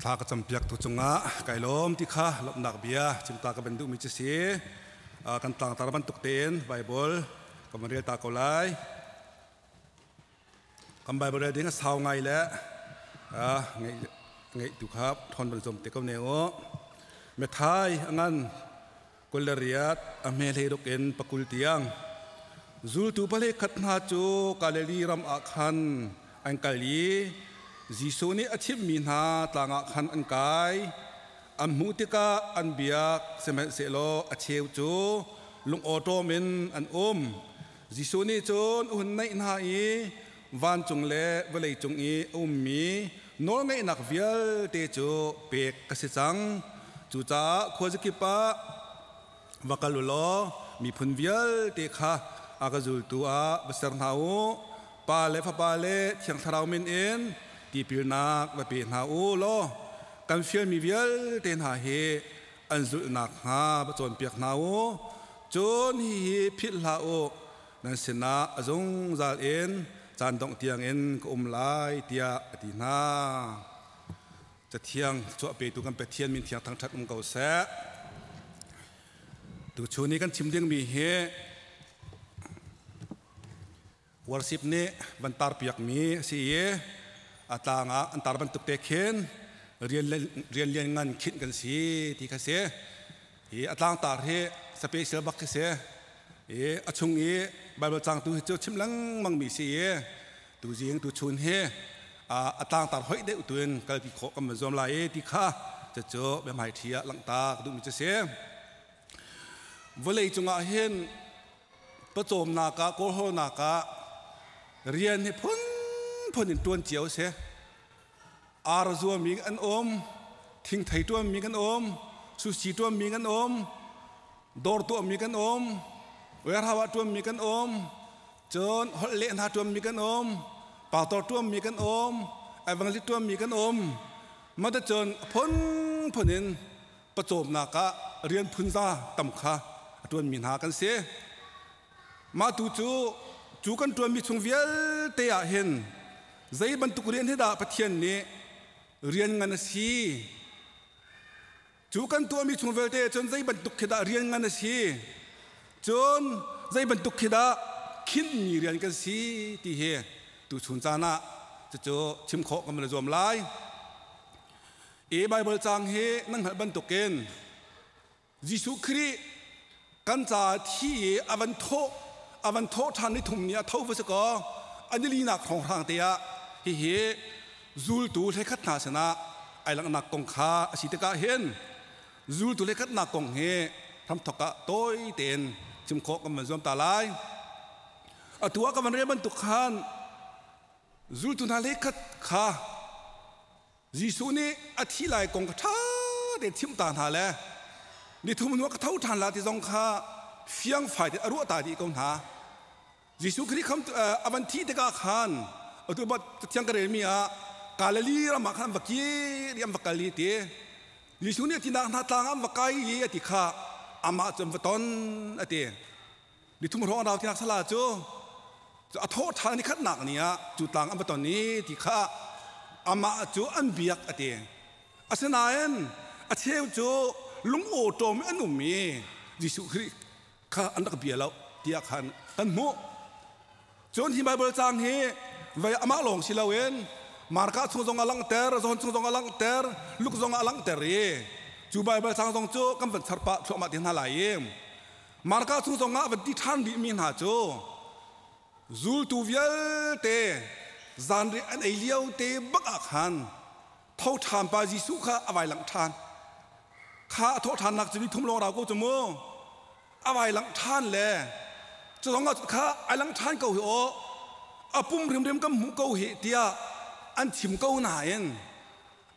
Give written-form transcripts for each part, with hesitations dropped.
Thla ka campiak tu cungah kai lawm ti kha lawmhnak bia chimta ka van duhmi cu si. Kan tlangtar bantuk tein Bible ka van rel ta ko lai. Kan Bible rel ding a sau ngai le ngeih tu kha ṭhawn van zuam te ko ne u. Methai a ngan 28 a hme hlei ruk in pakul tiang. Zultu pale khat hna cu Galilee ram ah khan an kal i Jesuh nih a chimhmi hna tlang ah khan an kai. An hmuh tikah an biak, sihmanhsehlaw a cheu cu lungawṭawm in an um. Jesuh nih cun a hun naih hna i vancung le vawleicung i a ummi nawlngeihnak vialte cu pek ka si cang. Cucaah khuazakip ah va kal u law miphun vialte kha a ka zultu ah va ser hna u. Pa le Fapa le Thiang Thlarau min in tipilnak va pe hna u law kan fialmi vialte hna hi an zulh nakhnga va cawnpiak hna u. Cun hihi philh hlah u, nan sinah a zungzal in caan dongh tiangin ka um lai, tiah a ti hna. Cathiang chuah petu kan Pathian min thiang thangṭhat um ko seh. Tuchun i kan chim dingmi hi worship nih van tarpiakmi a si i a tlang ah an tar bantuk te khin rian lian ngan khinh kan si ti kha si. Hi a tlangtar hi special bak khi si. I a chung i Bible cangtu hi cu chim lengmang mi si i tuzing tuchun hi a tlangtar hoih deuh tu in kalpi khawh kan van zuam lai i ti kha cucu biahmaiṭhi ah langhter ka duhmi cu si. Vawlei cungah hin pawcawmnak ah kawlhawlnak ah rian hi phunphun in ṭuan cio a si. Ar zuami an um, thingthei ṭuanmi kan um, sushi ṭuanmi kan um, dawr tuahmi kan um, warehouse ah ṭuanmi kan um, cun holh leh hna ṭuanmi kan um, pastor ṭuanmi kan um, evangelist ṭuanmi kan um. Mah cun phunphun in pawcawmnak ah rian phunza tam kha a ṭuanmi hna kan si. Mah tu cu cu kan ṭuanmi chung vialte ah hin zei bantuk rian hi dah Pathian nih rian ngan a si? Cu kan tuahmi chung vialte cun zei bantuk khi dah rian ngan a si? Cun zei bantuk khi dah khinhmi rian kan si ti hi tuchun caan ah cucu chim khawh kan van zuam lai. I Baibal caang hi nan hngalh bantukin Jesuh Khrih kan caah thi i a van thawh a van thawh ṭhan ni thum ni a tho va si kaw a nilinak hrawnghrang te ah hihi zultu hlekhat hna sinah ai langhnak kong kha a si tikah hin zultu hlekhatnak kong hi hramthok ah tawi tein chim khawh kan van zuam ta lai. Atu ah ka van rel bantuk khan zultu hna hlekhat kha Jesuh nih a thi lai kong kha ṭha tein chimh ta hna le nithum hnu ah ka tho ṭhan la ti zong kha fiangfai tein a ruah ta dih ko hna. Jesuh Khrih kham a van thih tikah khan atu bat thiang ka relmi ah Galilee ram ah khan an va kir i an va kal i ti. Jesuh nih a tinak hna tlang ah an va kai i a ti kha amah cu an va ton a ti. Nithum hrawng rau tinak sala cu a thawh ṭhan ni khatnak ni ah cu tlang an va ton i ti kha amah cu an biak a ti. Asinain a cheu cu lungawṭawm an um i Jesuh Khrih kha an rak bia lo tiah khan kan hmuh. Cun hi Baibal caang hi vei amah lawng si loin Marka chung zong a langhter, John chung zong a langhter, Luke zong a langhter i cu Baibal caang zong cu kan van char pah thluahmah te hna lai i Marka chung zongah van ti ṭhan rihmi hna cu zultu vialte zanriah an ei lio te bak ah khan tho ṭhan pa Jesuh kha a vai langh ṭhan. Kha a thawh ṭhannak cu ni thum lawng rau ko cu mu. A vai langh ṭhan le cu zong ah kha ai langh ṭhan ko hi aw a pum hrimhrim kan hmuh ko hi tiah an chim ko nain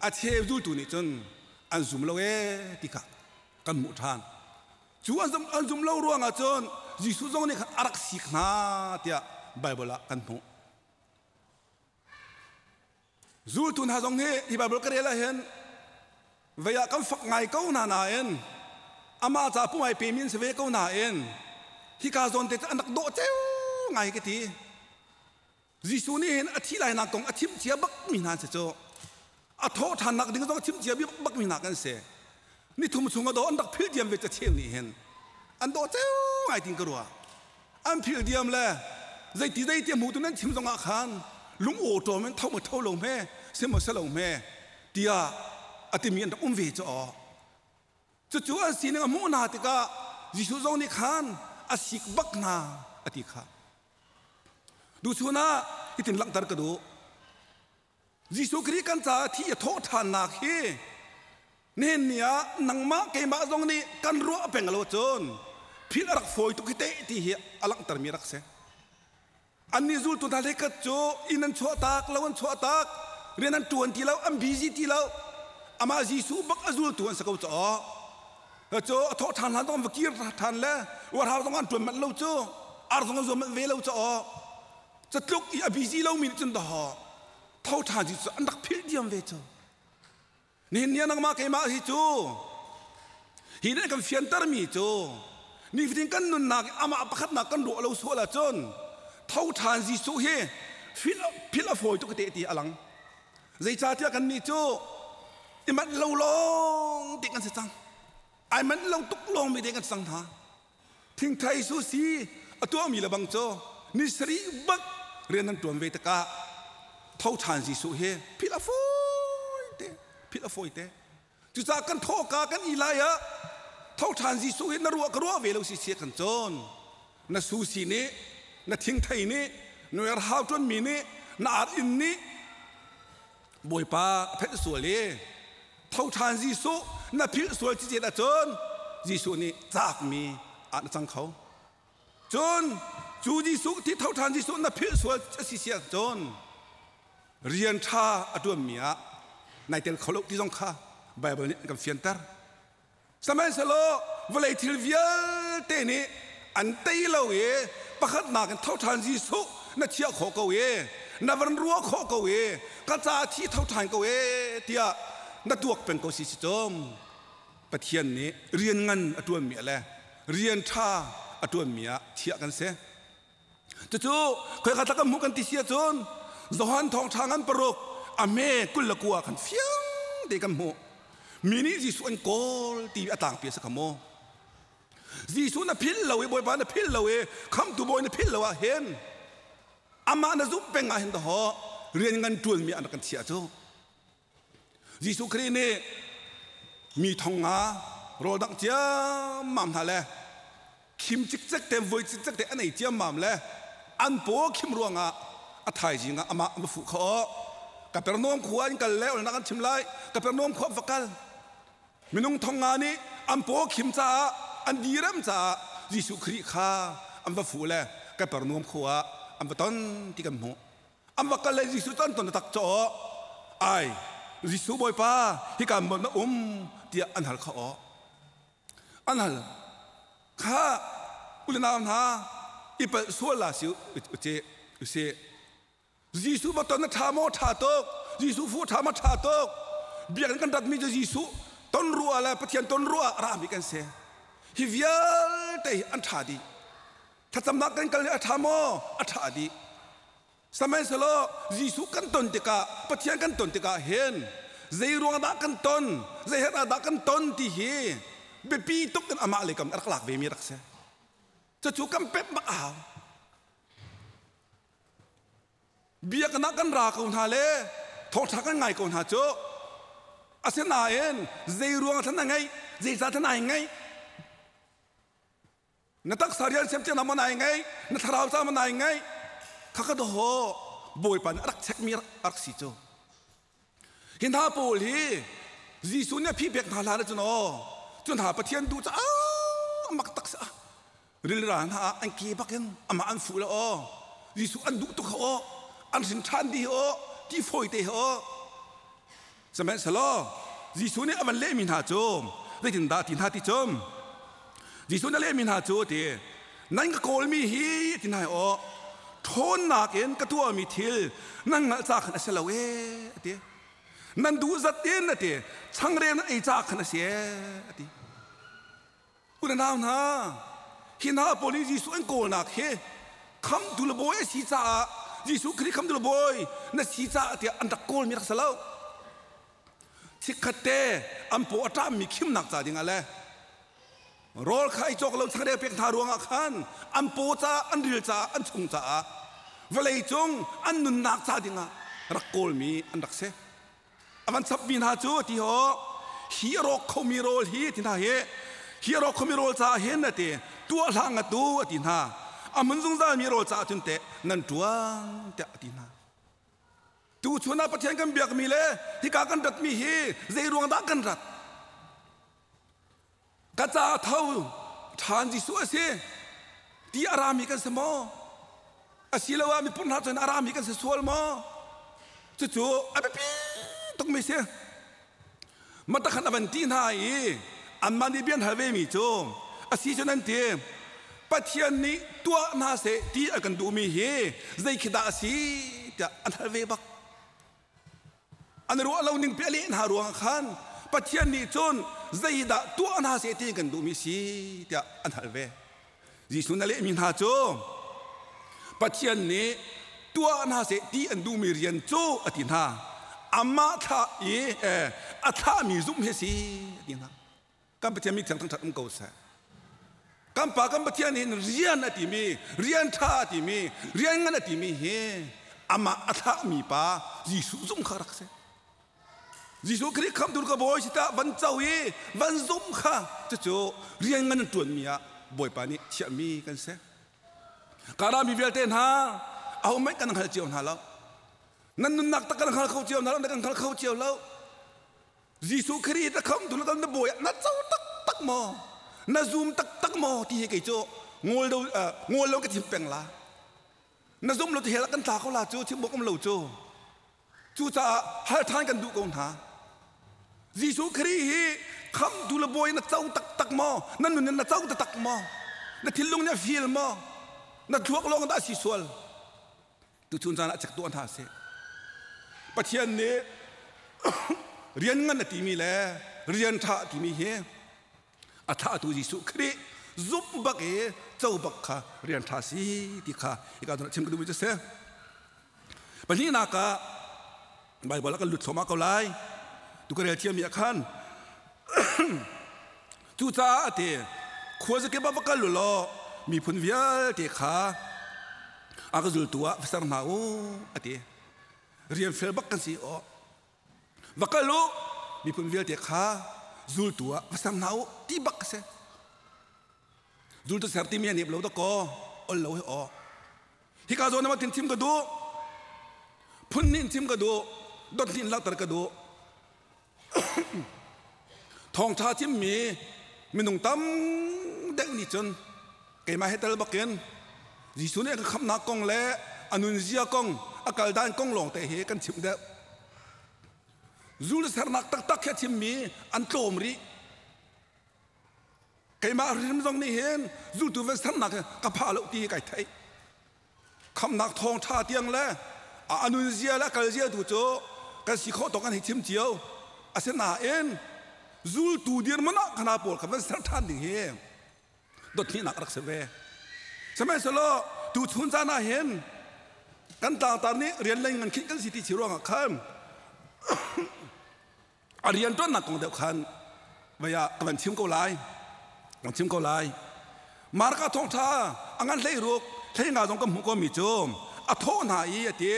a cheu zultu nih cun an zum lo ee ti kha kan hmuh ṭhan. Cu an zum lo ruangah cun Jesuh zong nih khan a rak sik hna tiah Baibal ah kan hmuh. Zultu hna zong hi hi Baibal ka rel ah hin vei ah kan fak ngai ko hna nain amah ca pum ai pemi an si ve ko nain hika zawn te cu an rak dawh ceu ngai ka ti. Jesuh nih hin a thi lainak kong a chimh cia bakmi hna si cu. A thawh ṭhannak ding zong chim cia bak mi hna kan si. Ni thum chung a daw an rak phil diam ve cacheu nih hin an daw ceu ngai tin ka ruah. An phil diam le zeiti zeiti hmu tu nan chim zong ah khan lung aw ṭawm in tho ma tho lo hme sim ma lo hme tiah a timi an rak um ve cu aw. Cucu an sining a hmuh hna tikah Jesuh zong nih khan a sik bak hna a ti kha. Tuchun ah hitin langhter ka duh. Jesuh Khrih kan caah thi a thawh ṭhannak hi nihin ni ah nangmah keimah zong nih kan ruah peng lo cun philh a rak fawi tuk hi teh ti hi a langhtermi rak si. Annih zultu hna hlekhat cu inn an chuahtak, lo an chuahtak, rian an ṭuan ti lo, an busy ti lo. Amah Jesuh bak a zultu an si ko caw. Cu a thawh ṭhan hlan zong an va kir ṭhan le uarhau zong an ṭuan manh lo cu, ar zong an zuam manh ve lo caw. Catluk i a busy lomi nih cun dawh tho ṭhan Jesuh an rak philh diam ve cu. Nihin ni ah nangmah keimah hi cu hi nih kan fiantermi cu nifatin kan nunnak i amah pakhatnak kan ruah lo sual ahcun tho ṭhan Jesuh hi philh a fawi tuk te ti a lang. Zeicahtiah kannih cu i manh lo lawng te kan si cang. Ai manh lo tuk lawng mi te kan si cang hna. Thingthei susi a tuahmi le bang cu ni sarih bak rian nan ṭuan ve tikah tho ṭhan Jesuh hi philh a fawi te, philh a fawi te. Cucaah kan thawhka kan i lai ah tho ṭhan Jesuh hi na ruah ka ruah ve lo si sia kan cawn. Na susi nih, na thingthei nih, na hau ṭuanmi nih, na ar inn nih Bawipa a phenh sual i tho ṭhan Jesuh na philh sual cicet ahcun Jesuh nih caakmi ah na cang kho. Cun cu Jesuh ti tho ṭhan Jesuh na philh sual a si si ahcun rian ṭha a ṭuanmi ah nai tel kho lo ti zong kha Baibal nih an kan fianter. Sihmanhsehlaw vawlei thil vialte nih an tei lo i pakhatnak in tho ṭhan Jesuh na thiah khawh ko i na van ruah khawh ko i ka ca thi tho ṭhan ko e tiah na tuak peng ko si si cum Pathian nih rian ngan a ṭuanmi le rian ṭha a ṭuanmi ah thiah kan si. Cucu khoika tlak kan hmuh kan ti si ahcun Johan thawngṭha ngan paruk a hme 29 khan fiang te kan hmuh. Mi nih Jesuh an kawl ti a tlangpi a si kha maw? Jesuh na philh lo i Bawipa na philh lo i khamtu bawi na philh lo ah hin amah na zumh peng ah hin dahawh rian ngan ṭuanmi an rak kan chiah cu. Jesuh Khrih nih mi thong nga rawl dangh ciammam hna le khim cikcek te voi cikcek te an ei ciammam le an paw khim ruangah a thaizing ah amah an va fuh kho. Kapernaum khua an kal le olnak an chim lai. Kapernaum khua an va kal. Minung thong nga nih an paw khim caah an direm caah Jesuh Khrih kha an va fuh le Kapernaum khua ah an va ton ti kan hmuh. An va kal le Jesuh cu an ton tak caw ai Jesuh Bawipa hika maw na um tiah an hal kha aw an hal kha ulenau hna i palh sual la si uce usih Jesuh va ton na ṭha maw ṭha tuk Jesuh fu ṭha ma ṭha tuk biakinn kan ratmi cu Jesuh ton ruah le Pathian ton ruah rami kan si hi vialte hi an ṭha dih thlacamnak kan kal hi a ṭha maw a ṭha dih Sihmanhsehlaw Jesuh kan ton tikah Pathian kan ton tikah hin zei ruang dah kan ton zei herh ah dah kan ton ti hi biapi tuk in amah lei kam a rak lak ve mi rak si. Cucu kan pemh bak a hau. Biaknak kan ra ko hna le thawngṭha kan ngai ko hna cu asinain zei ruang thlan na ngeih zeicah thlan ai ngeih Na taksa rian siam tiang maw nai ngeih na thlarau ca maw nai ngeih kha ka daw Bawipa nih a rak chekmi rak si cu. Hi hna pawl hi Jesuh nih a phi pek hna hlan ahcun aw cu hna Pathian duh caah mak tak si rilra hna ah an ke bak in amah an fuh le aw Jesuh an duh tuk aw an hrin ṭhan dih aw ti fawi te aw Sihmanhsehlaw Jesuh nih a van lehmi hna cu zeitindah ti hna ti cum Jesuh nih a lehmi hna cu ti nan ka kawlmi hi ti hna aw ṭhawnnak in ka tuahmi thil nan hngalh ca khan a si lo ee a ti nan duh zat in a ti changreu nan ei ca khan a si ee a ti U le nau hna, hi hna pawl nih Jesuh an kawlnak hi khamtu le bawi a si caah Jesuh Khrih khamtu le bawi na si caah tiah an rak kawlmi rak si lo. Chikkhat te an paw a ṭammi khimnak ca dingah le rawl kha ei cawk lo changreu pek hna ruangah khan an paw ca, an ril ca, an chung caah vawlei cung an nunnak ca dingah rak kawlmi an rak si. A van chapmi hna cu ti ho hi a rawk khomi rawl hi ti hna hi hi a rawk khomi rawl caah hin a ti tuah hlah ngatu a ti hna a hmun zungzalmi rawl caah cun teh nan ṭuan tiah a ti hna. Tuchun ah Pathian kan biakmi le hika kan ratmi hi zei ruang dah kan rat? Ka ca tho ṭhan Jesuh a si ti a rami kan si maw? Asiloah miphun hna cun a rami kan si sual maw? Cucu a biapi tukmi si. Matakhan a van ti hna i anmah nih bia an hal vemi cu a si cu nan ti. Pathian nih tuah hna seh ti a kan duhmi hi zei khi dah a si tiah an hal ve bak. An ruah lo ning pi a leh hna ruangah khan Pathian nih cun zeidah tuah hna seh ti kan duhmi si tiah an hal ve. Jesuh na lehmi hna cu Pathian nih tuah hna seh ti an duhmi rian cu a ti hna. Amah thlah i a thlahmi zumh hi si a ti hna. Kan Pathian mi thiang thangṭhat um ko seh. Kan Pa kan Pathian hin rian a timi, rian ṭha a timi, rian ngan a timi hi amah a thlahmi pa Jesuh zumh kha rak si. Jesuh Khrih khamtu ka bawi si tah van co i van zumh kha cucu rian ngan an ṭuanmi ah Bawipa nih chiahmi kan si. Kara mi vialte hna ahohmanh kan hngal cio hna lo. Nan nunnak tak kan hngal kho cio hna lo, na kan hngal kho cio lo. Jesuh Khrih na khamtu na na bawi ah na co taktak maw? Na zum taktak maw ti hi kei cu ngol do ngol lo ka chim peng la. Na zum lo ti hell kan tla ko la cu chim bok um lo cu. Cucaah hal ṭhan kan duh ko hna. Jesuh Khrih hi khamtu le bawi na co taktak maw? Na nun in na co taktak maw? Na thinlung nih a feel maw? Na thluak lawng dah a si sual? Tuchun caan ah check tuah hna sih. Pathian nih rian ngan a timi le rian ṭha a timi hi a thlahtu Jesuh Khrih zumh bak i co bak kha rian ṭha si ti kha hika zawn ah chim ka duhmi cu a si. Pahnihnak ah Baibal ah kan lut thluahmah ko lai. Tu ka rel thiammi ah khan cucaah a ti khuazakip ah va kal u law miphun vialte kha a ka zultu ah va ser hna u a ti. Rian fel bak kan si aw. Va kal u miphun vialte kha zultu ah va ser hna u ti bak a si. Zultu ser timi a nep lo dakaw ol lo hi aw. Hika zawn ah tin thim ka duh. Phun nih thim ka duh. Dot nih langhter ka duh. Thawngṭha chimmi minung tam deuh nih cun keimah he tel bakin Jesuh nih a ka khamhnak kong le a nunzia kong, a kaldan kong lawngte hi kan chimh deuh. Zul sernak taktak he a chimmi an tlawm rih. Keimah hrim zong nih hin zultu van sernak hi ka pha lo ti kai theih. Khamnak thawng ṭha tiang le a nunzia le a kalzia tu cu kan si khawh tawk kan hei chim cio. Asinain zultu dirhmun ah khana pawl kha van ser ṭhan ding hi dothnihnak a rak si ve. Sihmanhsehlaw tu chun caan ah hin kan tlangtar nih rian lei ngan khinh kan si ti si ruangah khan a rianṭuannak kong deuh khan vei ah ka van chim ko lai kan chim ko lai Marka thawngṭha a ngan hlei ruk hlei nga zong kan hmuh komi cu a thawh hna i a ti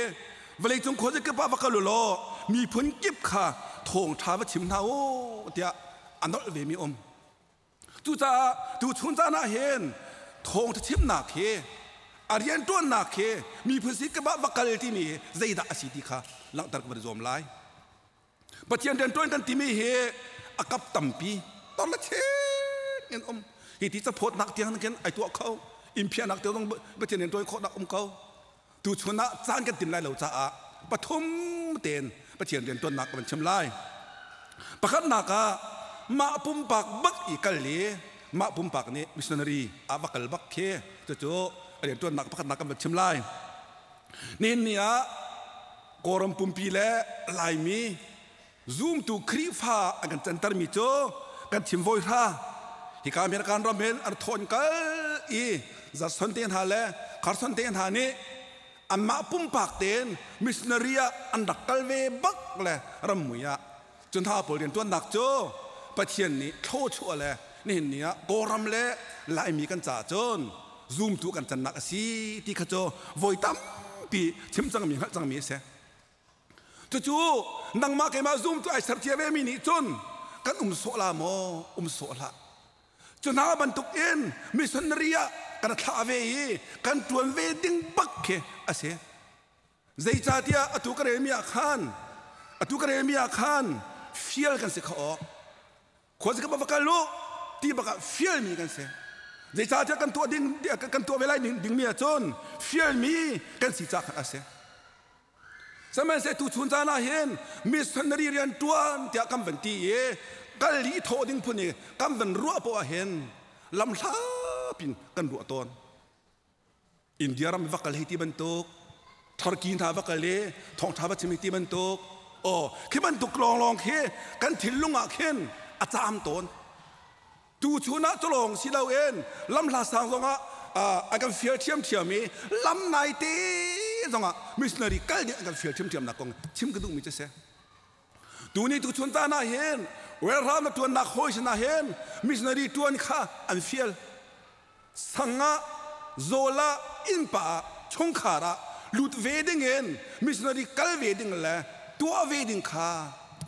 vawleicung khuazakip ah va kal u law miphun kip kha thawngṭha va chim hna u tiah a nolh vemi um Cucaah tuchun caan ah hin thawngṭha chimnak hi a rianṭuannak hi miphun si ka va kal timi hi zeidah a si ti kha langhter ka van zuam lai. Pathian rianṭuan kan timi hi a kap tampi tor le chin in um. Hi ti caphawtnak tiang khin ai tuah kho. Innphiahnak tiang zong Pathian rianṭuan khawhnak um ko. Tuchun ah caan kan tim lai lo caah pathum tein Pathian rianṭuannak ka van chim lai. Pakhatnak ah mah pumpak bak i kal i mah pumpak nih missionary ah va kal bak khi cucu rianṭuannak pakhatnak kan van chim lai. Nihin ni ah Kawlram pumpi le Laimi zumtu Khrihfa an kan cantermi cu kan thim voi hra hika American ram hin an thawn kal i Judson te hna le Carson te hna nih anmah pumpak tein missionary ah an rak kal ve bak le rammui ah. Cu hna pawl rianṭuannak cu Pathian nih thluachuah le nihin ni ah Kawlram le Laimi kan caah cun zumtu kan cannak a si ti kha cu voi tampi chim cangmi hngalh cangmi a si. Cucu nangmah keimah zumtu ai ser cia vemi nih cun kan um sawh la maw um sawh hlah. Cu hna bantuk in missionary ah kan thlah ve i kan ṭuan ve ding bak khi a si. Zeicahtiah atu ka relmi ah khan atu ka relmi ah khan fial kan si kho awk. Khuazika va kal u ti bak ah fialmi kan si. Zeicahtiah kan tuah ding kan tuah ve lai dingmi ahcun fialmi kan si ca khan a si. Sihmanhsehlaw tuchun caan ah hin missionary rian ṭuan tiah kan van ti i kal i thawh ding phun i kan van ruah poah ah hin lamhla pin kan ruah tawn. India ram va kal hei ti bantuk, Turkey hna va kal i thawngṭha va chim hei ti bantuk, aw khi bantuk lawnglawng khi kan thinlung ah khin a caam tawn. Tuchun ah culawng si loin lamhla sang zongah a kan fial ṭhiamṭhiam i lam naite zongah missionary kal ding an kan fial ṭhiamṭhiamnak kong chim ka duhmi cu a si. Tuni tuchun caan ah hin welram na ṭuannak hawi sinah hin missionary ṭuan kha an fial. Sang ah, zawl ah, innpa ah, chungkhar ah lut ve ding in missionary kal ve ding le tuah ve ding kha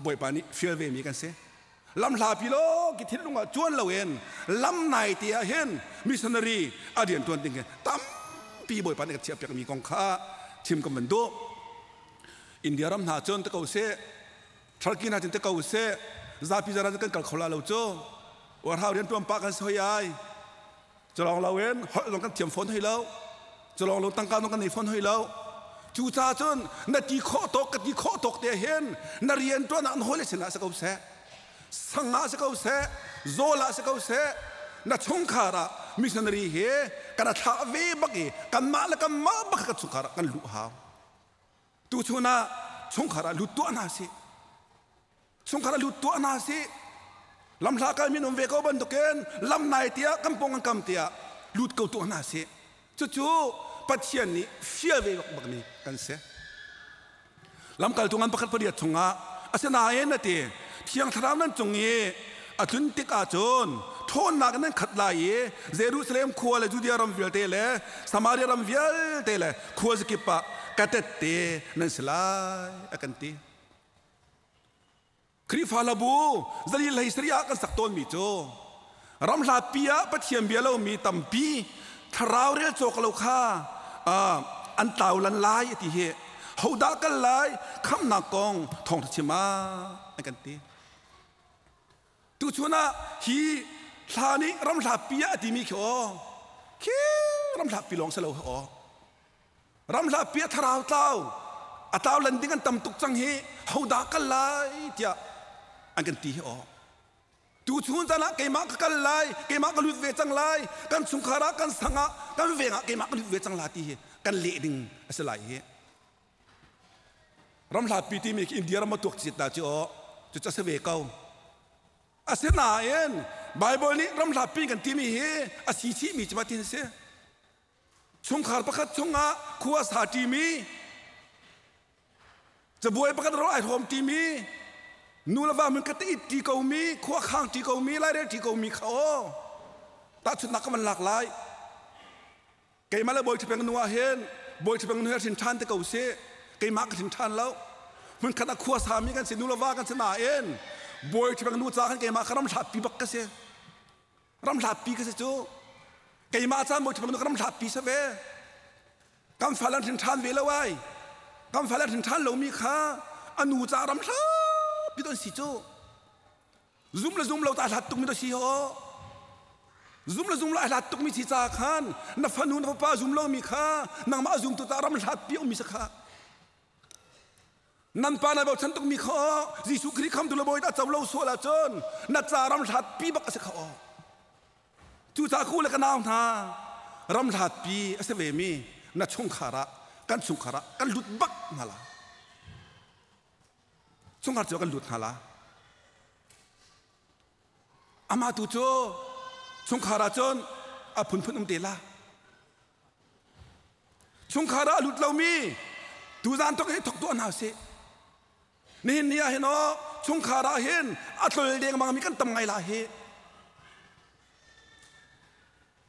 Bawipa nih fial ve mi kan si. Lamhla pi lo ki thinlung ah cuan loin lam nai te ah hin missionary a rian tuan ding hi tampi Bawipa nih ka chiah piak mi kong kha chim kan van duh. India ram hna cun te ko seh, Turkey hna cun te ko seh, zapi zaran kan kal kho la lo cu. Warhau rian tuan pa kan si hoi ai. Culawng loin holh zong kan thiam fawn hoi lo. Culawng lo tangka zong kan nei fawn hoi lo. Cu ca cun na ti khawh tawk ka ti khawh tawk te hin na rian tuan ah na hawile sinah si ko seh, sang ah si ko seh, zawl ah si ko seh, na chungkhar ah missionary hi kan thlah ve bak i kanmah le kanmah bak kan chungkhar ah kan luh hau. Tuchun ah chungkhar ah lut tuah hna sih. Chungkhar ah lut tuah hna sih. Lamhla kal min um ve ko bantukin lam nai tiah kan pong an kam tiah lut ko tuah hna sih. Cucu Pathian nih fial ve bak mi kan si. Lamkaltu ngan pakhat pariat chungah asinain a ti Thiang Thlarau nan cung i a tlun tik ahcun ṭhawnnak in nan khat lai i Jerusalem khua le Judea ram vialte le Samaria ram vialte le khua zakip ah ka tette nan si lai a kan ti. Khrihfa hlabu zali hlei sarih ah kan sak tawnmi cu ramhlatpi ah Pathian bia lomi tampi thlarau rel cawk lo kha an tlau lan lai a ti hi hodah kal lai khamnak kong thawngṭha chim ah an kan ti. Tuchun ah hi hla nih ramhlatpi ah a timi khi aw khi ramhlatpi lawng si lo hi aw ramhlatpi a thlarau tlau a tlau lan ding an tam tuk cang hi hodah kal lai tiah an kan ti hi aw tuchun caan ah keimah ka kal lai keimah ka lut ve cang lai kan chungkhar ah kan sang ah kan veng ah keimah ka lut ve cang la ti hi kan leh ding a si lai hi Ramhlatpi timi khi India ram a tuak cit ta cu aw cu a si ve ko. Asinain Bible nih ramhlatpi kan timi hi a si chihmi cu tin si. Chungkhar pakhat chungah khua sa ṭimi cabuai pakhat ro ai hrawm ṭimi nu le va mun ka te it ṭi komi khua khang ṭi komi lairel ṭi komi kha aw tahchunhnak ka van lak lai. Keimah le Bawi Ṭhapeng nu ah hin Bawi Ṭhapeng nu he hrin ṭhan te ko sih. Keimah ka hrin ṭhan lo. Hmunkhat ah khua sami kan si, nu le va kan si nain Bawi Ṭhapeng nu ca khan keimah kha ramhlatpi bak ka si. Ramhlatpi ka si cu. Keimah caan Bawi Ṭhapeng nu ka ramhlatpi si ve. Kan fale an hrin ṭhan ve lo ai. Kan fale an hrin ṭhan lomi kha a nu ca ramhlatpi tu an si cu. Zum le zum lo ta hlat tukmi to si ho. Zum le zum lo a hlat tukmi si ca khan na fanu na fapa zum lomi kha nangmah zum tu ta ram hlat pi ummi sa kha. Nan pa na bochan tukmi kha Jesuh Khrih khamtu le bawi ta co lo sual ahcun na ca ram hlat pi bak a si kha aw. Cucaah ku le ka nau hna ram hlat pi a si ve mi na chungkhar ah kan chungkhar ah kan lut bak hna la. Chungkhar cu kan lut hna la. Amah tu cu chungkhar ah cun a phunphun um te la. Chungkhar ah a lut lomi tuzaan tok hi thok tuah hna usih. Nihin ni ah hin aw chungkhar ah hin a tlol dengmang mi kan tam ngai la hi.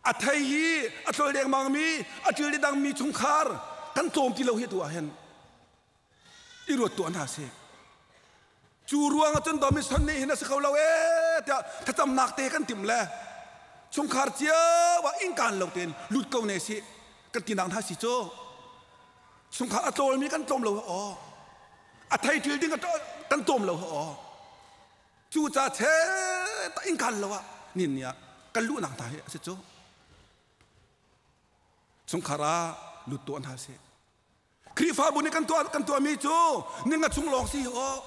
A thei hi a tlol dengmang mi a ṭil dang mi chungkhar kan tlawm ti lo hi tu ah hin i ruat tuah hna sih. Cu ruang ah cun Domison nih hin a si kho lo ee tiah thlacamnak te kan timh le chungkhar cio ah innkaan lo tein lut ko ne sih kan tinak hna si cu. Chungkhar a tlawlmi kan tlawm lo aw. A thei ṭil ding kan tlawm lo aw. Cu ca che ta innkaan lo ah nin ni ah kan luhnak hna hi a si cu. Chungkhar ah lut tuah hna sih. Khrihfabu nih kan tuah kan tuahmi cu ninga chung lawng si aw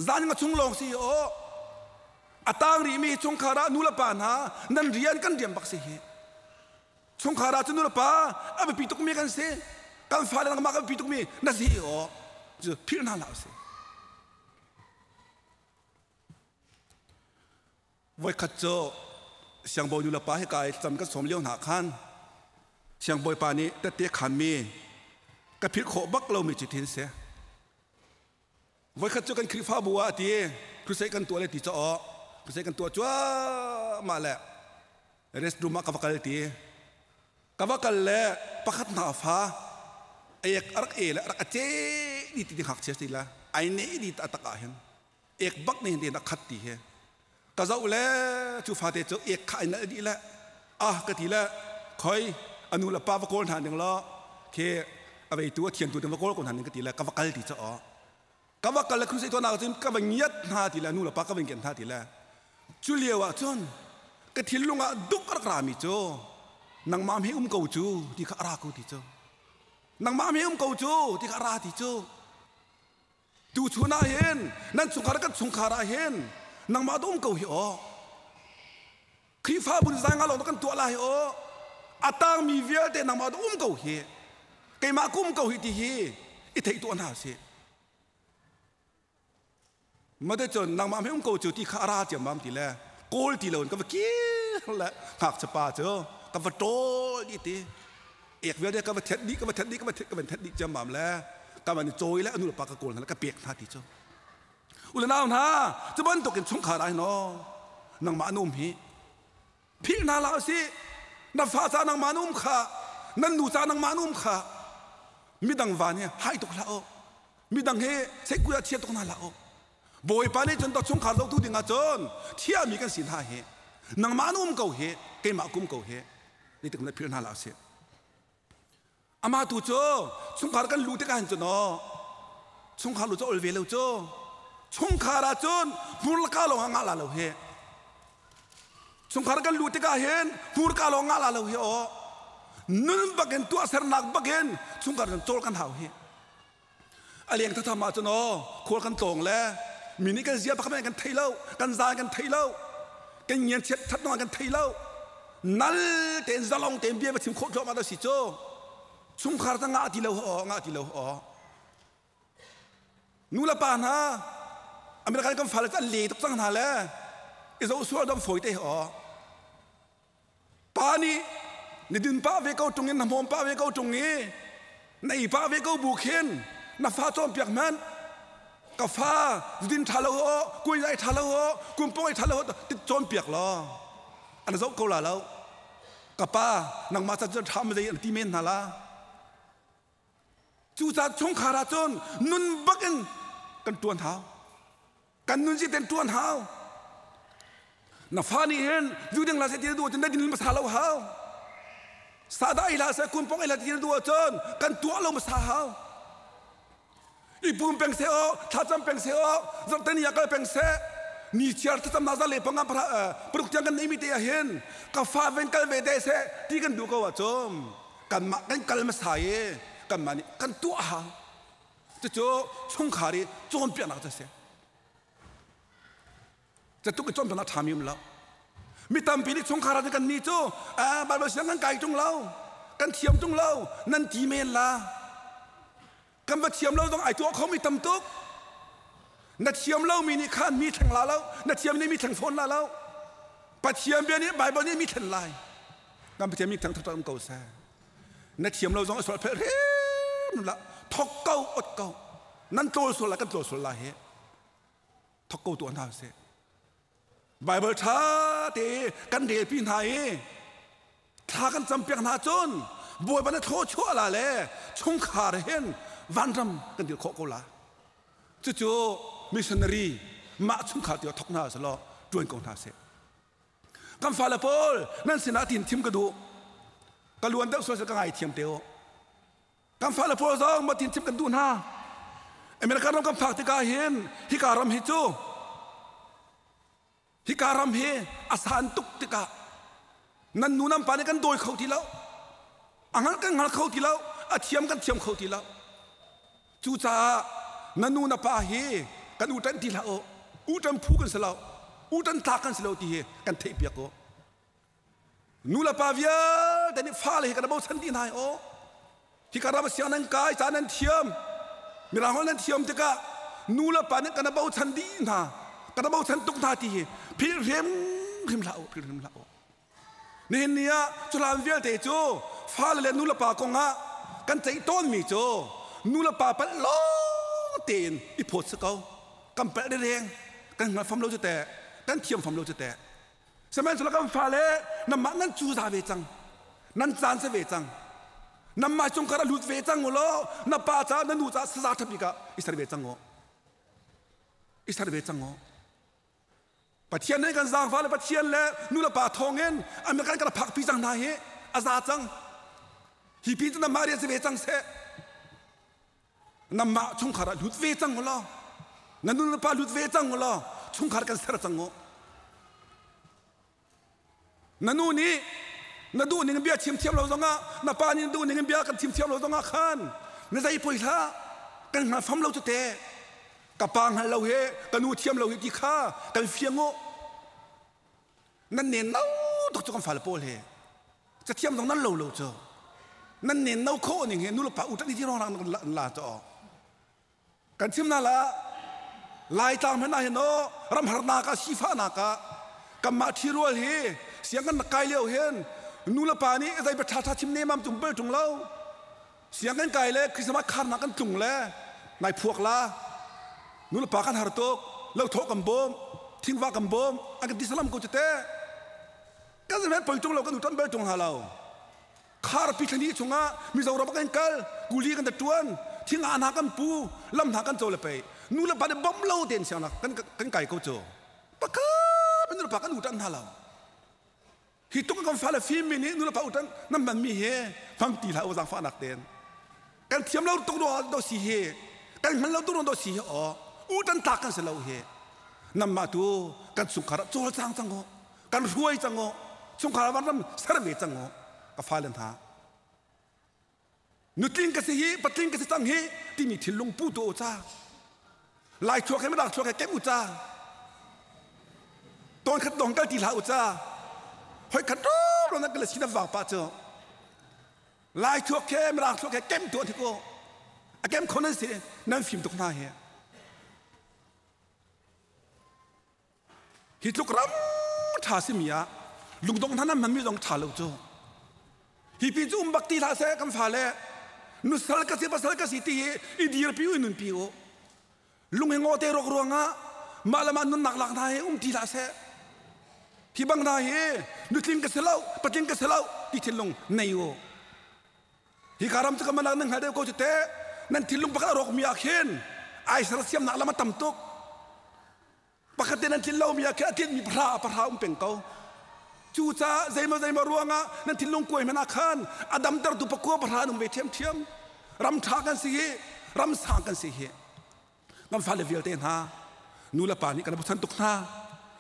zan nga chung lawng si aw a tang rihmi chungkhar ah nu le pa hna nan rian kan rian bak si hi chungkhar ah cun nu le pa a biapi tukmi kan si kan fale nangmah kan biapi tukmi na si aw cu philh hna hlah usih. Voikhat cu siangbawi nu le pa hika i cam kan sawm lio hna khan siangbawipa nih tette khanmi ka philh khawh bak lomi cu thin si. Voikhat cu kan Khrihfabu ah a ti crusade kan tuah le ti caw crusade kan tuah cuahmah le restroom ah ka va kal ti ka va kal le pakhat hna fa ek a rak e le a rak a ce di ti ngakchia si la ai ne di ta tak ah hin ek bak nih hin a khat ti hi ka zoh le cu fate cu ek kha ai nal dih le ah ka ti le khoi anu le pa va kawl hna ding lo khi a veitu a thiantu ding va kawl ko hna ding ka ti le ka va kal ti cu aw ka va kal le crusade tuahnak cun ka va ngiat hna ti le nu le pa ka va ngiat hna ti le cu lio ah cun ka thinlung ah duk rak rami cu nangmah hi um ko cu ti kha a ra ko ti cu nangmah hi um ko cu ti kha a ra ti cu Tuchun ah hin nan chungkhar kan chungkhar ah hin nangmah dah um ko hi aw. Khrihfabu nih zai nga lawng kan tuah lai aw. A tangmi vialte nangmah dah um ko hi. Keimah ka um ko hi ti hi i theih tuah hna sih. Mate cun nangmah hme um ko cu ti kha a ra ciammam ti le kawl ti lo in ka va kir le ngakchia pa cu ka va ṭawl dih ti. Ek vialte ka va thet dih ka va thet dih ka va thet ka van thet dih ciammam le ka van i cawi le anu le pa ka kawl hna le ka pek hna ti cu u le nau hna cu bantukin chungkhar ah hin aw nangmah na um hi philh hna hlah usih na fa ca nangmah na um kha nan nu ca nangmah na um kha midang van hi hai tuk hlah u midang hi seikui ah chia tuk hna hlah u Bawipa nih cun chungkhar zohtu ding ah cun thiami kan si hna hi nangmah na um ko hi keimah kum ko hi zeitik na philh hna hlah usih amah tu cu chungkhar kan luh tikah hin cun aw chungkhar lu cu ol ve lo cu chungkhar ah cun hmurka lawng ah ngah la lo hi chungkhar kan luh tikah hin hmurka lawng ngah la lo hi aw nun bakin tuahsernak bakin chungkhar kan cawl kan hau hi A leng thatham ah cun aw khual kan tlawng le mi nih kan zia pakhat kan thei lo kan zaan kan thei lo kan ngian chiat that nong kan thei lo nal tein zalong tein bia va chim khawh thluahmah da si cu chungkhar ta ngah ti lo aw ngah ti lo aw nu le pa hna American kan fale cu an le tuk cang hna le i zo sual dom fawi te aw Pa nih na din pah ve ko ṭung in na hmawm pah ve ko ṭung i na ei pah ve ko bu khin na fa cawnpiak hmanh ka fa zudin ṭha lo aw kuai ai ṭha lo aw kumpong ai ṭha lo ti cawnpiak law an zoh ko la lo ka pa nangmah ca cu ṭha ma zei an ti men hna la cucaah chungkhar ah cun nun bak in kan ṭuan hau Kan nun si ten ṭuan hau. Na fa nih hin zu ding la seh ti na duh ahcun na din hmasa lo hau. Sadah ei hlah seh, kunpong ei hlah ti na duh ahcun kan tuah lo hmasa hau. I pum peng seh aw, thlacam peng seh aw, zarhteni ah kal peng seh. Ni chiar thlacam na za le panga paruk tiang kan neimi te ah hin ka fa ven kal ve te seh ti kan duh ko ahcun kanmah kan kal hmasa i kanmah nih kan tuah hau. Cucu chungkhar i cawnpiaknak cu a si. Catuk i cawnpiaknak ṭhami um lo. Mi tampi nih chungkhar ah kan nih cu Baibal siang kan kai ṭung lo, kan thiam ṭung lo, nan ti men la. Kan va thiam lo zong ai tuah khomi tam tuk. Na thiam lomi nih khan mi thleng la lo, na thiam nih mi thleng fawn la lo. Pathian bia nih Baibal nih mi thlen lai. Kan Pathian mi theng thak um ko seh. Na thiam lo zong a sual phel hrim la thok ko ot ko nan tlawl sual la kan tlawl sual la hi. Thok ko tuah hna sih. Bible ṭha te kan relpi hna i thla kan campiak hna cun Bawipa na thluachuah la le chungkhar hin vanram kan dir khawh ko la. Cucu missionary mah chungkhar tiah thok hna selaw ṭuan ko hna sih. Kan fale pawl nan sinah tin thim ka duh. Ka luan deuh sual ka ngai thiam te u. Kan fale pawl zong ma tin chim kan duh hna. America ram kan phak tikah hin hika ram hi cu hika ram hi a san tuk tikah nan nu nan pa nih kan dawi kho ti lo. A hngal kan hngal kho ti lo. A thiam kan thiam kho ti lo. Cucaah na nu na pa hi kan u ṭanh ti hlah u. U ṭan phu kan si lo. U ṭan tlak kan si lo ti hi kan theih piak u. Nu le pa vialte nih fale hi kan bochan dih hna hi aw. Hika ram siang nan kai ca nan thiam mirang holh nan thiam tikah nu le pa nih kan bochan dih hna kan bochan tuk hna ti hi philh hrimhrim hlah u philh hrim hlah u. Nihin ni ah cuhlan vialte cu fale le nu le pa kong ah kan ceih tawnmi cu nu le pa palh lawng tein i phawt si ko. Kan palh reng kan hngal fam lo cu teh kan thiam fam lo cu teh. Sihmanhsehlaw kan fale nanmah nan cuza ve cang. Nan caan si ve cang. Nanmah chungkhar a lut ve cang u law na pa ca na nu ca saza ṭha bik ah i ser ve cang u. I ser ve cang u. Pathian nih kan zaangfah le Pathian le nu le pa thawngin American kan phakpi cang hna hi a za cang. Hi pi cu nanmah rian si ve cang seh. Nanmah chungkhar ah lut ve cang u law na nu le pa lut ve cang u law chungkhar kan ser cang u. Na nu nih na duh ning bia chim thiam lo zongah na pa nih na duh ning bia kan chim thiam lo zongah khan na zei poi hlah kan hngal fam lo cu te ka pa hngal lo he ka nu thiam lo hi ti kha kan fiang u nan nen no tuk cu kan fale pawl he cathiam zong nan lo lo cu nan nen no kho ning he nu le pa u ṭan ti rong nan la cho kan chim na la Laitlang hmanh ah hin aw ramharnak ah sifahnak ah kanmah ṭhirual hi siang kan rak kai lio hin nu le pa nih zei ṭha ṭha chim nemam tum bel ṭung lo siang kan kai le Christmas kharnak kan tlung le nai phuak la nu le pa kan har tuk lo thawh kan bawm thingva kan bawm an kan ti salam ko cu te kan zeihmanh poi ṭung lo kan u ṭan bel ṭung hna lo Kharpi thlani chungah Mizoram kan kal kuli kan ṭuan thing hna kan pu lam hna kan co le pei nu le pa nih bawmh lo tein siangnak kan kan kai ko cu pakhat nu le pa kan utan hna lo hi tuk kan fale fim mi nih nu le pa utan nan hman mi he fang ti hlah u zaangfahnak tein kan thiam lo tuk do si hi kan hman lo tuk do si hi aw utan tlak kan si lo hi namah tu kan chungkhar ah cawlcang cang u kan hruai cang u chungkhar van ram ser ve cang u ka fale hna nutling ka si hi patling ka si cang hi timi thinlung pu tu ca lai chuak he midang chuak he kem u ca ton khat dong kal ti hlah u ca hoi khat ro na kal si na wang pa chu lai chuak he mirang chuak he kem tu thi ko a kem kho nan si nan fim tuk hna hi Hi tluk ram ṭha simi ah lungdong hna nan hmanmi zong ṭha lo cu. Hi pi cu um bak ti hlah seh kan fale nusal ka si pasal ka si ti hi i dirpi u i nunpi u. Lung hi ngaw te rawk ruangah mah le mah nunnak lak hna hi um ti hlah seh. Hi bang hna hi nutling ka si lo patling ka si lo ti thinlung nei u. Hi ka ram cu ka manak nan hngal deuh ko cu teh nan thinlung pakhat a rawk mi ah khin ai sersiamnak lam a tam tuk. Pakhat te nan tlin lomi ah khin a tlinmi pahra pahra um peng ko. Cucaah zeimaw zeimaw ruangah nan thinlung kuai hmanh ah khan a damtertu pakua pahra an um ve ṭhiamṭhiam. Ram ṭha kan si hi, ram sang kan si hi. Kan fale vialte hna, nu le pa nih kan bochan tuk hna.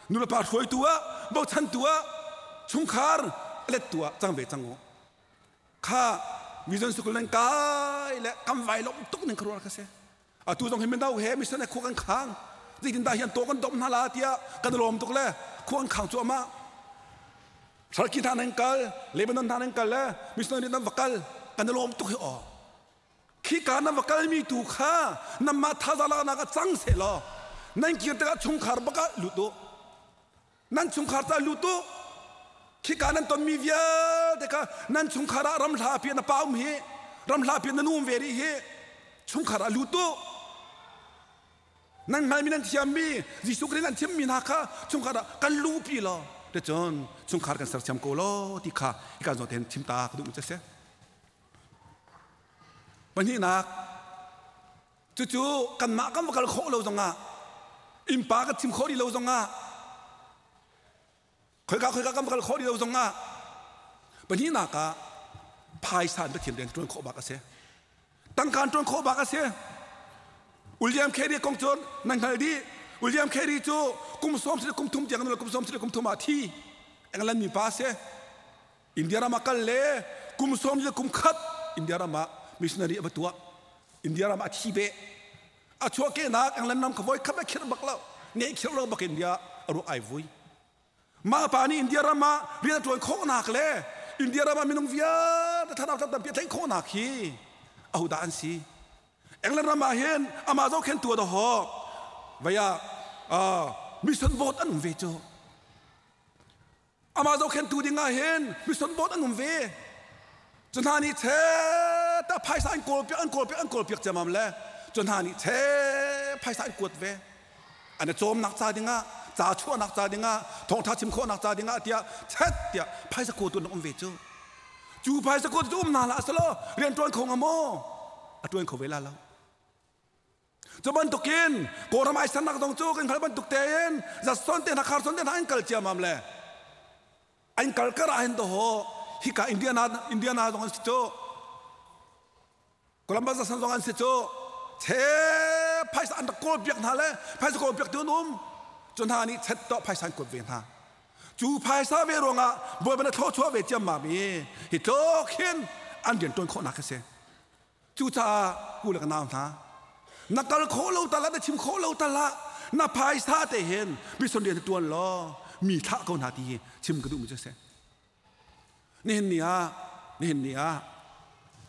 Nu le pa hruaitu ah, bochantu ah, chungkhar lettu ah cang ve cang u. Kha mizon sukul nan kai le kan vai lawm tuk ning kharuar ka si. Atu zong hi mino he mission he khua kan khang. Zeitindah hian taw kan domh hna la tiah kan lawm tuk le khua kan khang cuahmah. Turkey hna nan kal, Lebanon hna nan kal le missionary nan va kal kan lawm tuk hi aw. Khika nan va kalmi tu kha nanmah thazaang laknak ah cang seh law nan kir tikah chungkhar bak ah lut u. Nan chungkhar ca lut u. Khika nan tonmi vialte kha nan chungkhar ah ram hla pi na pa um hi ram hla pi na nu um ve rih hi chungkhar ah lut u. Nan hngalmi nan thiammi Jesuh Khrih nan chimmi hna kha chungkhar ah kan luhpi law ticun chungkhar kan sersiam ko law ti kha hika zawn tein chim ta ka duhmi cu a si. Pahnihnak, cucu kanmah kan va kal khawh lo zongah innpa kan chim khawh rih lo zongah Khoika khoika kan kal khawh rih lo zong ah pahnihnak ah phaisa in Pathian rian ṭuan khawh bak a si. Tangka in ṭuan khawh bak a si. William Carey kong cu nan hngal dih. William Carey cu kum sawm kum thum tiang kum sawm kum thum ah thi. England mi pa a si. India ram ah kal le kum sawm le kum khat India ram ah missionary a va tuah. India ram ah a thi beh. A chuahkehnak England ram kha voi khat a khirh bak lo. Ne khirh lo bak India a ruak ai vui. Mah pa nih India ram ah rian a ṭuan khawhnak le India ram ah minung vialte thlarau tampi a tlaih khawhnak hi ahodah an si? England ram ah hin amah zohkhenhtu a dawhawk vei ah mission board an um ve cu. Amah zohkhenhtu ding ah hin mission board an um ve. Cu hna nih che ta phaisa an kawl piak an kawl piak an kawl piak ciamam le cu hna nih che phaisa an kuat ve. An i cawmnak ca dingah ca chuahnak ca dingah thawngṭha chim khawhnak ca dingah tiah chet tiah phaisa kawtu an um ve cu. Cu phaisa kawtu cu um hna hlah selaw rian ṭuan kho hnga maw? A ṭuan kho ve la lo. Cu bantukin Kawlram ai sernak zong cu kan hngalh bantuk tein zatson te hna kharson te hna an kal ciamam le an kal kar ah hin dawh hika Indiana Indiana zong an si cu Columbus san zong an si cu che phaisa an rak kawl piak hna le phaisa kawl piak tu an um cu hna nih chet to phaisa an kuat ve hna cu phaisa ve ruangah bawipa na thlawchuah ve ciammam i hi tlok hin an rian ṭuan khawhnak a si. Cucaah u le ka nau hna, na kal khawh lo tal ah, na chim khawh lo tal ah, na phaisa te hin mission rian ṭuan law mi thlah ko hna ti hi chim ka duhmi cu a si. Nihin ni ah, nihin ni ah